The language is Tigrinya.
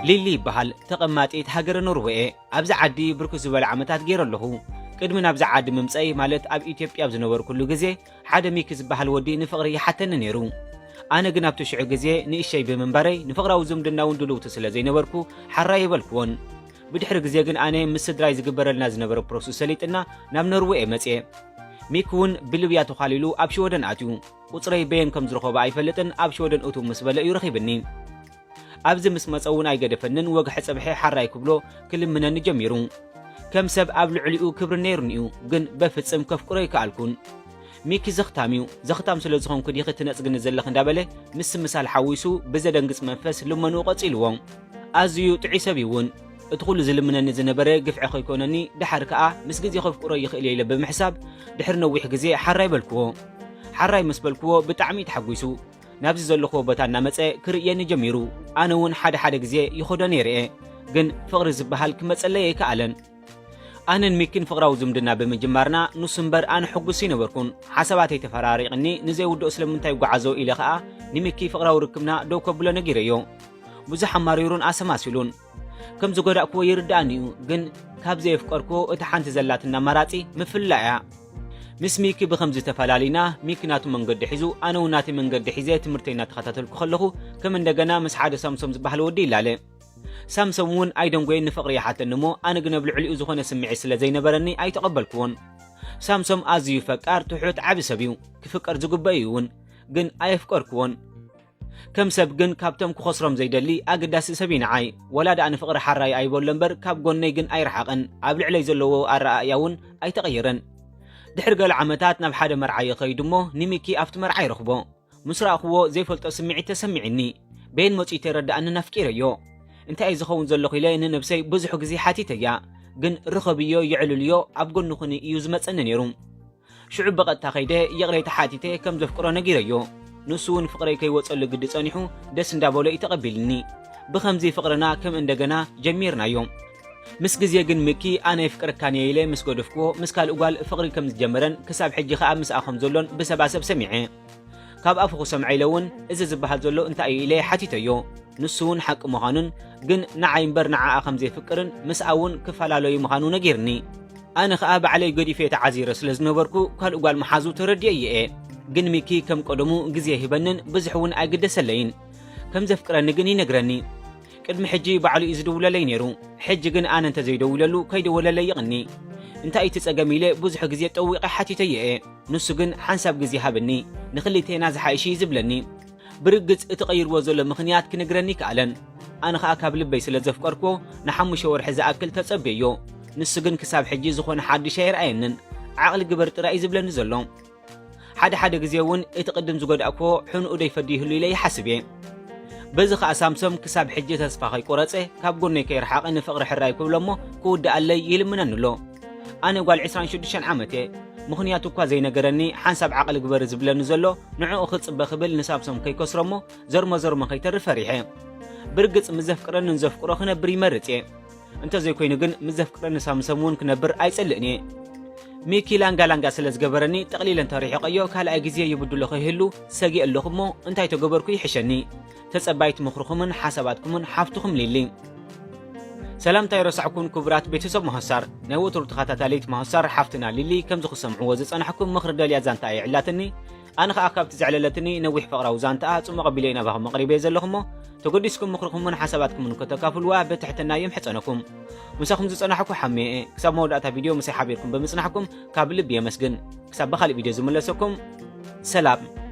ሊሊ ይበሃል፣ ተቐማጢት ሃገረ ኖርወይ እየ። ኣብዚ ዓዲ ብርክት ዝበለ ዓመታት ገይረ ኣለኹ። ቅድሚ ናብዚ ዓዲ ምምፀይ፣ ማለት ኣብ ኢትዮጵያ ኣብ ዝነበርኩሉ ግዜ፣ ሓደ ሚኪ ዝበሃል ወዲ ንፍቕሪ ይሓተኒ ነይሩ። ኣነ ግን ኣብቲ ሽዑ ግዜ ንእሸይ ብምንባረይ፣ ንፍቕራዊ ዝምድና እውን ድልውቲ ስለ ዘይነበርኩ፣ ሓራይ ኣይበልኩዎን። ብድሕሪ ግዜ ግን ኣነ ምስ ስድራይ ዝግበረልና ዝነበረ ፕሮሰስ ሰሊጥና ናብ ኖርወይ እየ መፅየ። ሚኪ እውን ብልብያ ተዃሊሉ ኣብ ሽወደን ኣትዩ። ቁፅረይ በየን ከም ዝረኸቦ ኣይፈልጥን፣ ኣብ ሽወደን እትው ምስ በለ እዩ ረኺብኒ። ኣብዚ ምስ መጸ እውን ኣይገደፈንን፣ ወግሐ ጸብሐ ሓራይ ክብሎ ክልምነኒ ጀሚሩ። ከም ሰብ ኣብ ልዕሊኡ ክብሪ ነይሩኒ እዩ፣ ግን በፍጽም ከፍቅሮ ኣይከኣልኩን። ሚኪ ዘኽታም እዩ፣ ዘኽታም ስለ ዝኾንኩ ዲኺ ትነጽግኒ ዘለኺ እንዳበለ ምስምሳል ሓዊሱ ብዘደንግጽ መንፈስ ልመንኡ ቀጺልዎ። ኣዝዩ ጥዑይ ሰብ እዩ እውን። እቲ ኩሉ ዝልምነኒ ዝነበረ ግፍዒ ከይኮነኒ፣ ደሓር ከኣ ምስ ግዜ ከፍቅሮ ይኽእል እየ ኢለ ብምሕሳብ ድሕሪ ነዊሕ ግዜ ሓራይ በልክዎ። ሓራይ ምስ በልክዎ ብጣዕሚ እዩ ተሓጒሱ። ናብዚ ዘለኽዎ ቦታ እናመጸ ክርእየኒ ጀሚሩ። ኣነ እውን ሓደ ሓደ ግዜ ይኸዶ ነይረ እየ። ግን ፍቕሪ ዝበሃል ክመጸለይ ኣይከኣለን። ኣነን ሚኪን ፍቕራዊ ዝምድና ብምጅማርና ንሱ እምበር ኣነ ሕጉስ ኣይነበርኩን። ሓሳባተይ ተፈራሪቕኒ፣ ንዘይውድኦ ስለምንታይ ይጓዓዞ ኢለ ኸኣ ንሚኪ ፍቕራዊ ርክብና ደው ከብሎ ነጊረዮ። ብዙሕ ኣማሪሩን ኣሰማሲሉን። ከም ዝጎዳእክዎ ይርድኣኒ እዩ፣ ግን ካብ ዘየፍቀርክዎ እታ ሓንቲ ዘላትና ኣማራጺ ምፍልላይ እያ። ምስ ሚኪ ብኸምዚ ተፈላሊና፣ ሚኪ ናቱ መንገዲ ሒዙ፣ ኣነ እውን ናተይ መንገዲ ሒዘ ትምህርተይ እናተኸታተልኩ ከለኹ፣ ከም እንደገና ምስ ሓደ ሳምሶም ዝበሃል ወዲ ይላለ። ሳምሶም እውን ኣይደንጎየን ንፍቕሪ ይሓተኒ እሞ፣ ኣነ ግን ኣብ ልዕሊኡ ዝኾነ ስምዒት ስለ ዘይነበረኒ ኣይተቐበልክዎን። ሳምሶም ኣዝዩ ፈቃር፣ ትሑት፣ ዓቢ ሰብ እዩ። ክፍቀር ዝግበኦ እዩ እውን፣ ግን ኣየፍቀርክዎን። ከም ሰብ ግን ካብቶም ክኸስሮም ዘይደሊ ኣገዳሲ ሰብ እዩ ንዓይ። ወላ ደኣ ንፍቕሪ ሓራይ ኣይበሎ እምበር ካብ ጎነይ ግን ኣይረሓቐን። ኣብ ልዕለይ ዘለዎ ኣረኣእያ እውን ኣይተቐየረን። ድሕሪ ገለ ዓመታት ናብ ሓደ መርዓ ይኸይድ እሞ ንሚኪ ኣብቲ መርዓ ይረኽቦ። ምስ ረኣኽዎ ዘይፈልጦ ስምዒት ተሰሚዕኒ። በየን መጺኡ ተረድኣኒ ናፍቂረዮ። እንታይ እዩ ዝኸውን ዘለኹ ኢለ ንነብሰይ ብዙሕ ግዜ ሓቲተያ። ግን ርኸብዮ፣ የዕልልዮ፣ ኣብ ጎኒ ኩኒ እዩ ዝመጸኒ ነይሩ። ሽዑ ብቐጥታ ከይደ ይቕሬታ ሓቲተ ከም ዘፍቅሮ ነጊረዮ። ንሱ እውን ፍቕረይ ከይወጸሉ ግዲ ጸኒሑ ደስ እንዳበሎ እዩ ተቐቢልኒ። ብኸምዚ ፍቕርና ከም እንደገና ጀሚርናዮ። ምስ ግዜ ግን ሚኪ ኣነ የፍቅረካን እየ ኢለ ምስ ገደፍክዎ ምስ ካልእ ጓል ፍቕሪ ከም ዝጀመረን ክሳብ ሕጂ ኸኣ ምስኣ ከም ዘሎን ብሰባሰብ ሰሚዐ። ካብ ኣፉ ክሰምዖ ኢለ እውን እዚ ዝበሃል ዘሎ እንታይ እዩ ኢለ ሓቲተዮ። ንሱ እውን ሓቂ ምዃኑን ግን ንዓይ እምበር ንዓኣ ከም ዘየፍቅርን ምስኣ እውን ክፈላለዩ ምዃኑ ነጊርኒ። ኣነ ኸኣ ባዕለይ ገዲፈ ተዓዚረ ስለ ዝነበርኩ ካልእ ጓል ምሓዙ ተረዲኤዮ እየ። ግን ሚኪ ከም ቀደሙ ግዜ ይህበንን ብዙሕ እውን ኣይግደሰለይን። ከም ዘፍቅረኒ ግን ይነግረኒ። ቅድሚ ሕጂ ባዕሉ እዩ ዝድውለለይ ነይሩ። ሕጂ ግን ኣነ እንተዘይደዊለሉ ከይደወለለይ ይቕኒ። እንታይ እቲ ጸገም ኢለ ብዙሕ ግዜ ጠዊቐ ሓቲተዮ እየ። ንሱ ግን ሓንሳብ ግዜ ሃብኒ፣ ንኽልቴና ዝሓይሽ እዩ ዝብለኒ። ብርግጽ እቲ ቀይርዎ ዘሎ ምኽንያት ክነግረኒ ይከኣለን። ኣነ ኸኣ ካብ ልበይ ስለ ዘፍቀርክዎ ንሓሙሽተ ወርሒ ዝኣክል ተጸብየዮ። ንሱ ግን ክሳብ ሕጂ ዝኾነ ሓድሽ ኣይረኣየንን። ዓቕሊ ግበር ጥራይ እዩ ዝብለኒ ዘሎ። ሓደ ሓደ ግዜ እውን እቲ ቅድም ዝጎዳእክዎ ሕኑኡ ደይፈዲ ይህሉ ኢለ ይሓስብ እየ። በዚ ኸኣ ሳምሶም ክሳብ ሕጂ ተስፋ ከይቆረጸ፣ ካብ ጎነይ ከይረሓቐ ንፍቕሪ ሕራይ ክብሎ እሞ ክውድኣለይ ይልምነኒ ኣሎ። ኣነ ጓል ዕስራን ሽዱሽተን ዓመት እየ። ምኽንያቱ እኳ ዘይነገረኒ፣ ሓንሳብ ዓቕሊ ግበሪ ዝብለኒ ዘሎ፣ ንዕኡ ክጽበ ክብል ንሳምሶም ከይከስሮ እሞ ዘርሞ ዘርሞ ከይተርፍ ፈሪሐ። ብርግጽ ምስ ዘፍቅረንን ዘፍቅሮ ክነብር ይመርጽ እየ። እንተዘይኮይኑ ግን ምስ ዘፍቅረኒ ሳምሶም እውን ክነብር ኣይጸልእን እየ። ሚኪ ላንጋ ላንጋ ስለ ዝገበረኒ ጠቕሊለ እንተሪሕቐዮ ካልኣይ ግዜ ይብድሎ ከይህሉ ሰጊእ ኣለኹ እሞ እንታይ ተገበርኩ ይሕሸኒ። ተጸባይት ምኽርኹምን ሓሳባትኩምን ሓፍትኹም ሊሊ። ሰላምታ ኣይረሳዕኩን ክቡራት ቤተሰብ መሆሳር፣ ናይ ወትሩ ተኸታታሊት መሆሳር ሓፍትና ሊሊ ከምዚ ክሰምዕዎ ዝጸናሕኩም ምኽሪ ደልያ ዛንታ እያ ይዕላትኒ። ኣነ ኸኣ ካብቲ ዘዕለለትኒ ነዊሕ ፍቕራዊ ዛንታኣ ጽሙቕ ኣቢለ ናባኹም ኣቕሪበ ዘለኹ እሞ፣ ተገዲስኩም ምኽርኹምን ሓሳባትኩምን ከተካፍልዋ ብትሕትና የምሕጸነኩም። ምሳኹም ዝጸናሕኩ ሓሜ እየ። ክሳብ መወዳእታ ቪድዮ ምሳይ ሓቢርኩም ብምጽናሕኩም ካብ ልቢ የመስግን። ክሳብ ብኻልእ ቪድዮ ዝምለሰኩም፣ ሰላም።